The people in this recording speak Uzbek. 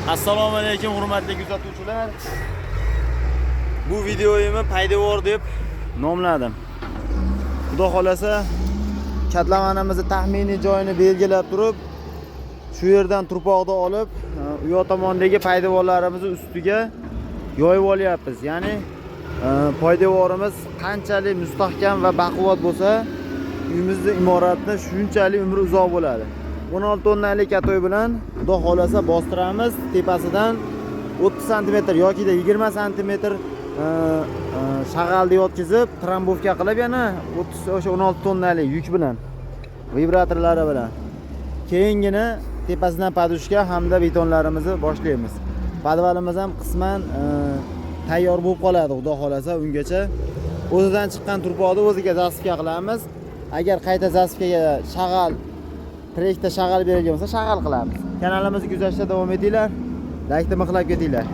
Assalomu alaykum, hurmatli kuzatuvchilar. Bu videoyimni "Poydevor" deb nomladim. Xudo xolasa, katlamanimizni taxminiy joyini belgilab turib, shu yerdan turpoqni olib, u yoq tomondagi poydevorlarimizni ustiga yoyib olyapmiz. Ya'ni poydevorimiz qanchalik mustahkam va baquvvat bo'lsa, uyimizni, imoratni shunchalik umri uzoq bo'ladi. 16 tonnalik katoy bilan, Xudo xolasa, bostiramiz. Tepasidan 30 santimetr yoki 20 santimetr shag'alni yotkizib, трамбовка qilib, yana 30, o'sha 16 tonnalik yuk bilan, vibratorlari bilan. Keyingina tepasidan подушка hamda betonlarimizni boshlaymiz. Podvalimiz ham qisman tayyor bo'lib qoladi, Xudo xolasa, ungacha. O'zidan chiqqan turpoqni o'ziga засыпка qilamiz. Agar qayta засыпка ga shag'al, proyektda shag'al berilgan bo'lsa, shag'al qilamiz. Kanalimizni kuzatishda davom etinglar. Laykni mixlab ketinglar.